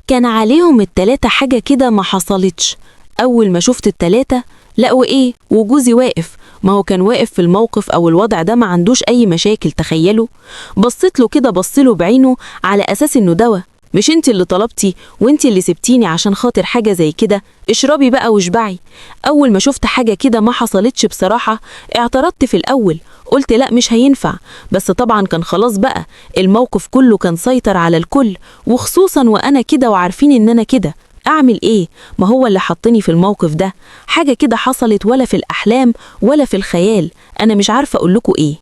كان عليهم التلاتة حاجة كده ما حصلتش. أول ما شفت التلاتة لقوا إيه وجوزي واقف، ما هو كان واقف في الموقف أو الوضع ده ما عندوش أي مشاكل، تخيلوا. بصيت له كده، بصله بعينه على أساس إنه دواء، مش انت اللي طلبتي وانت اللي سبتيني عشان خاطر حاجة زي كده، اشربي بقى واشبعي. أول ما شفت حاجة كده ما حصلتش بصراحة اعترضت في الأول، قلت لا مش هينفع، بس طبعا كان خلاص بقى الموقف كله كان سيطر على الكل، وخصوصا وأنا كده وعارفين إن أنا كده، أعمل إيه؟ ما هو اللي حطني في الموقف ده. حاجة كده حصلت ولا في الأحلام ولا في الخيال، أنا مش عارفة أقول لكم إيه.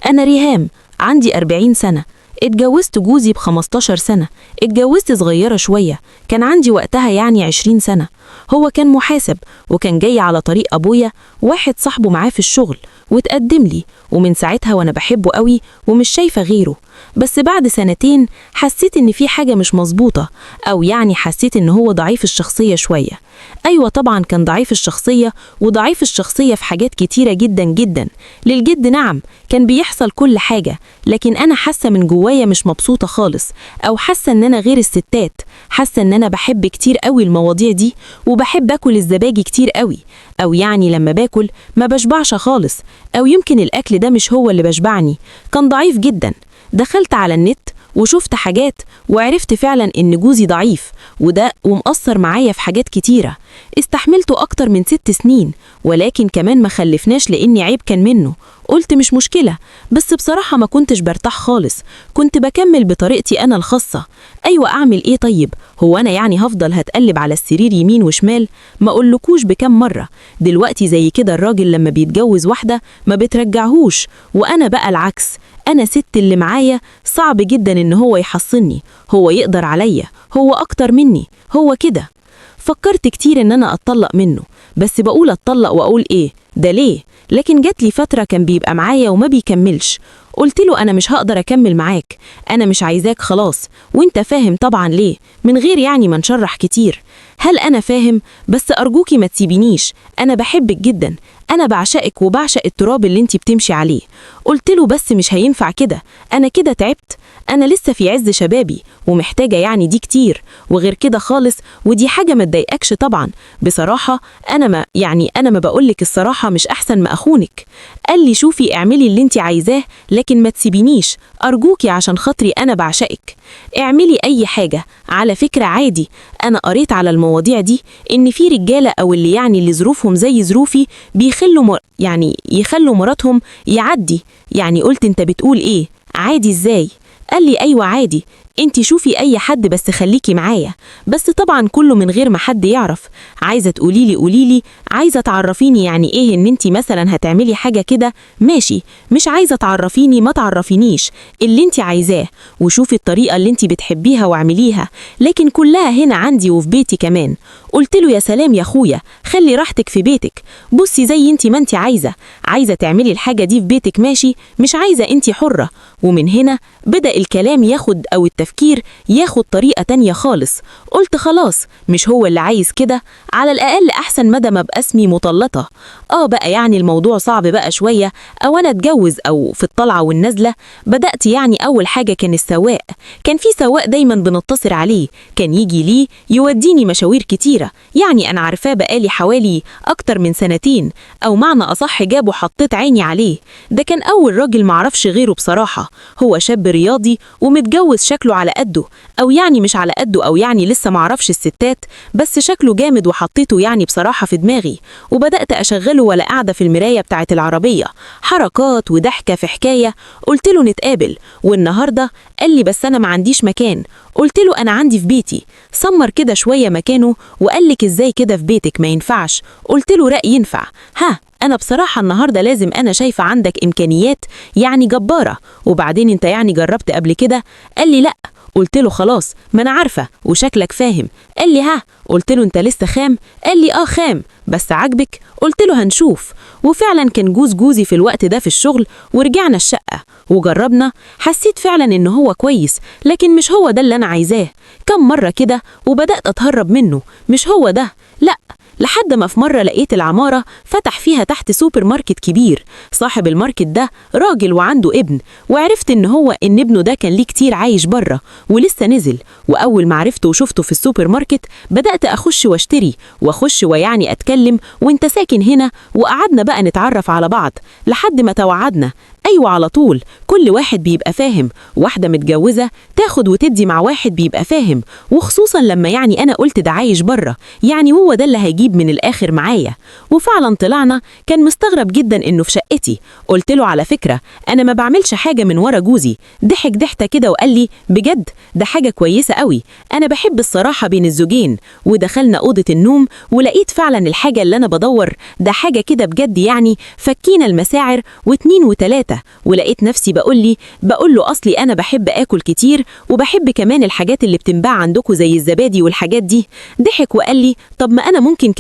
أنا ريهام، عندي 40 سنة، اتجوزت جوزي ب15 سنة، اتجوزت صغيرة شوية، كان عندي وقتها يعني 20 سنة. هو كان محاسب وكان جاي على طريق أبويا واحد صاحبه معاه في الشغل وتقدم لي، ومن ساعتها وأنا بحبه قوي ومش شايفة غيره. بس بعد سنتين حسيت إن في حاجة مش مظبوطة، أو يعني حسيت إن هو ضعيف الشخصية شوية. أيوة طبعا كان ضعيف الشخصية، وضعيف الشخصية في حاجات كتيرة جدا جدا للجد. نعم كان بيحصل كل حاجة، لكن أنا حاسة من جوايا مش مبسوطة خالص، أو حاسة إن أنا غير الستات، حاسة إن أنا بحب كتير قوي المواضيع دي، وبحب أكل الزباجي كتير قوي، أو يعني لما باكل ما بشبعش خالص، أو يمكن الأكل ده مش هو اللي بشبعني. كان ضعيف جدا. دخلت على النت وشفت حاجات وعرفت فعلا إن جوزي ضعيف، وده ومقصر معايا في حاجات كتيرة. استحملته أكتر من 6 سنين، ولكن كمان ما خلفناش لأني عيب كان منه. قلت مش مشكلة، بس بصراحة ما كنتش برتاح خالص، كنت بكمل بطريقتي أنا الخاصة. أيوة أعمل إيه طيب؟ هو أنا يعني هفضل هتقلب على السرير يمين وشمال؟ ما أقولكوش بكم مرة. دلوقتي زي كده الراجل لما بيتجوز واحدة ما بترجعهوش، وأنا بقى العكس، أنا ست اللي معايا صعب جدا إن هو يحصلني، هو يقدر عليا، هو أكتر مني، هو كده. فكرت كتير إن أنا أتطلق منه، بس بقول أتطلق وأقول إيه ده ليه؟ لكن جات لي فترة كان بيبقى معايا وما بيكملش. قلت له أنا مش هقدر أكمل معاك، أنا مش عايزاك خلاص، وإنت فاهم طبعا ليه، من غير يعني ما نشرح كتير. هل أنا فاهم؟ بس أرجوكي ما تسيبينيش، أنا بحبك جدا، أنا بعشقك وبعشق التراب اللي انتي بتمشي عليه. قلت له بس مش هينفع كده، أنا كده تعبت، أنا لسه في عز شبابي ومحتاجة يعني دي كتير، وغير كده خالص، ودي حاجة ما تضايقكش طبعا. بصراحة أنا ما يعني أنا ما بقولك الصراحة مش أحسن ما أخونك. قال لي شوفي اعملي اللي انتي عايزاه، لكن ما تسيبينيش أرجوكي عشان خاطري، أنا بعشقك، اعملي أي حاجة. على فكرة عادي، أنا قريت على المواضيع دي إن في رجالة أو اللي يعني اللي ظروفهم زي ظروفي بيخلوا يعني يخلوا مراتهم يعدي. يعني قلت انت بتقول ايه؟ عادي ازاي؟ قال لي ايوه عادي، انتي شوفي اي حد بس خليكي معايا، بس طبعا كله من غير ما حد يعرف. عايزه تقوليلي قوليلي، عايزه تعرفيني يعني ايه ان انتي مثلا هتعملي حاجه كده ماشي، مش عايزه تعرفيني ما تعرفينيش، اللي انتي عايزاه وشوفي الطريقه اللي انتي بتحبيها واعمليها، لكن كلها هنا عندي وفي بيتي كمان. قلت له يا سلام يا اخويا، خلي راحتك في بيتك، بصي زي انتي ما انتي عايزه، عايزه تعملي الحاجه دي في بيتك ماشي، مش عايزه انتي حره. ومن هنا بدأ الكلام ياخد أو التفكير ياخد طريقة تانية خالص. قلت خلاص مش هو اللي عايز كده، على الأقل أحسن مدى ما ابقى اسمي مطلقة. بقى يعني الموضوع صعب بقى شوية، أو أنا أتجوز أو في الطلعة والنزلة. بدأت يعني أول حاجة كان السواق، كان في سواق دايما بنتصل عليه، كان يجي ليه يوديني مشاوير كتيرة، يعني أنا عارفاه بقالي حوالي أكتر من 2 سنين، أو معنى أصح جابه حطيت عيني عليه. ده كان أول راجل معرفش غيره بصراحة، هو شاب رياضي ومتجوز، شكله على قده، أو يعني مش على قده، أو يعني لسه معرفش الستات، بس شكله جامد وحطيته يعني بصراحة في دماغي. وبدأت أشغله ولا قاعدة في المراية بتاعت العربية، حركات وضحكة في حكاية. قلت له نتقابل والنهاردة، قال لي بس أنا ما عنديش مكان. قلت له أنا عندي في بيتي. سمر كده شوية مكانه وقال لك إزاي كده في بيتك ما ينفعش؟ قلت له رأي ينفع. ها أنا بصراحة النهاردة لازم، أنا شايفة عندك إمكانيات يعني جبارة، وبعدين أنت يعني جربت قبل كده؟ قال لي لأ. قلت له خلاص ما أنا عارفة وشكلك فاهم. قال لي ها. قلت له أنت لسه خام؟ قال لي آه خام، بس عاجبك؟ قلت له هنشوف. وفعلا كان جوزي في الوقت ده في الشغل، ورجعنا الشقة وجربنا. حسيت فعلا إن هو كويس، لكن مش هو ده اللي أنا عايزاه. كم مرة كده وبدأت أتهرب منه، مش هو ده، لأ. لحد ما في مرة لقيت العمارة فتح فيها تحت سوبر ماركت كبير. صاحب الماركت ده راجل وعنده ابن، وعرفت ان هو ان ابنه ده كان ليه كتير عايش بره ولسه نزل. واول ما عرفته وشفته في السوبر ماركت بدأت اخش واشتري واخش ويعني اتكلم، وانت ساكن هنا، وقعدنا بقى نتعرف على بعض لحد ما توعدنا. ايوه على طول كل واحد بيبقى فاهم، واحدة متجوزة تاخد وتدي مع واحد بيبقى فاهم، وخصوصا لما يعني انا قلت ده عايش بره، يعني هو ده اللي هيجيب من الاخر معايا. وفعلا طلعنا. كان مستغرب جدا انه في شقتي. قلت له على فكرة انا ما بعملش حاجة من ورا جوزي. ضحك ضحكه كده وقال لي بجد ده حاجة كويسة قوي، انا بحب الصراحة بين الزوجين. ودخلنا اوضة النوم ولقيت فعلا الحاجة اللي انا بدور، ده حاجة كده بجد يعني. فكينا المساعر و2 و3، ولقيت نفسي بقول له اصلي انا بحب اكل كتير وبحب كمان الحاجات اللي بتنباع عندكم زي الزبادي والحاجات دي. ضحك وقال لي طب ما انا ممكن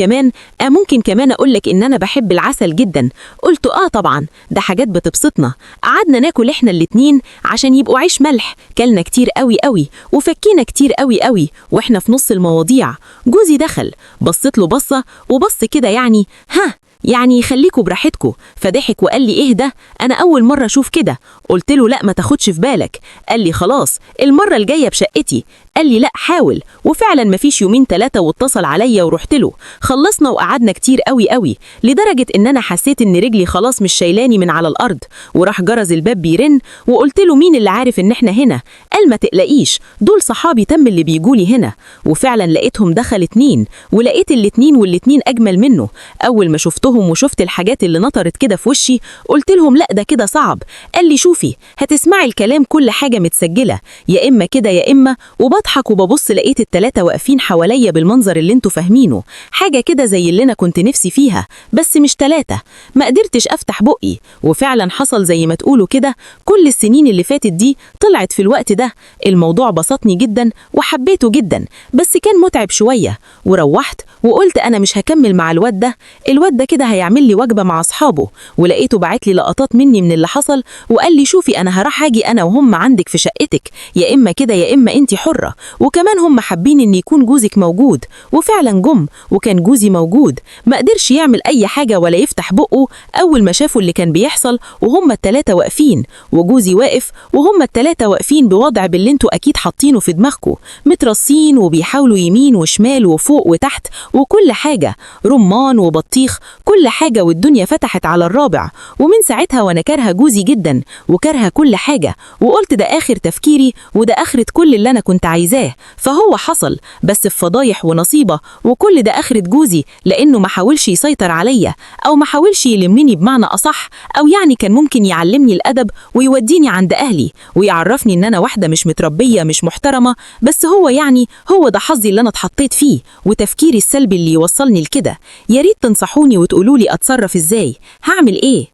كمان اقول لك ان انا بحب العسل جدا. قلت اه طبعا ده حاجات بتبسطنا. قعدنا ناكل احنا الاتنين عشان يبقوا عيش ملح، كلنا كتير قوي قوي وفكينا كتير قوي قوي. واحنا في نص المواضيع جوزي دخل، بصيت له بصة وبص كده يعني ها يعني خليكوا براحتكوا. فضحك وقال لي ايه ده، انا اول مرة اشوف كده. قلت له لا ما تاخدش في بالك. قال لي خلاص المرة الجاية بشقتي. قال لي لا حاول. وفعلا مفيش يومين 3 واتصل عليا ورحت له. خلصنا وقعدنا كتير قوي قوي لدرجة ان انا حسيت ان رجلي خلاص مش شايلاني من على الارض. وراح جرس الباب بيرن، وقلت له مين اللي عارف ان احنا هنا؟ قال ما تقلقيش دول صحابي تم اللي بيجولي هنا. وفعلا لقيتهم دخل 2، ولقيت الاتنين والاتنين اجمل منه. اول ما شفتهم وشفت الحاجات اللي نطرت كده في وشي قلت لهم لا ده كده صعب. قال لي شوفي هتسمعي الكلام، كل حاجة متسجلة، يا اما كده يا اما. وبضحك وببص لقيت ال3 واقفين حواليا بالمنظر اللي انتوا فاهمينه، حاجة كده زي اللي انا كنت نفسي فيها بس مش 3. ما قدرتش افتح بقي. وفعلا حصل زي ما تقولوا كده، كل السنين اللي فاتت دي طلعت في الوقت ده. الموضوع بسطني جدا وحبيته جدا، بس كان متعب شوية. وروحت وقلت انا مش هكمل مع الواد ده، الواد ده كده هيعمل لي وجبة مع اصحابه. ولقيته بعت لي لقطات مني من اللي حصل وقال لي شوفي انا هروح اجي انا وهم عندك في شقتك، يا اما كده يا اما انت حرة، وكمان هم حابين ان يكون جوزك موجود. وفعلا جم وكان جوزي موجود، ما قدرش يعمل اي حاجة ولا يفتح بقه اول ما شافوا اللي كان بيحصل، وهم ال3 واقفين وجوزي واقف، وهم ال3 واقفين بوضع باللي انتوا اكيد حاطينه في دماغكم، مترصين وبيحاولوا يمين وشمال وفوق وتحت وكل حاجة، رمان وبطيخ كل حاجة، والدنيا فتحت على الرابع. ومن ساعتها وانا كارهه جوزي جدا وكارهه كل حاجة، وقلت ده اخر تفكيري وده اخرة كل اللي انا كنت عايزاه. فهو حصل بس في فضايح ونصيبة، وكل ده اخرة جوزي لانه ما حاولش يسيطر عليا او ما حاولش يلمني بمعنى اصح، او يعني كان ممكن يعلمني الادب ويوديني عند اهلي ويعرفني ان انا واحدة مش متربية مش محترمة. بس هو يعني هو ده حظي اللي انا اتحطيت فيه وتفكيري السلبي اللي يوصلني لكده. يا ريت تنصحوني وتقولولي اتصرف ازاي، هعمل ايه؟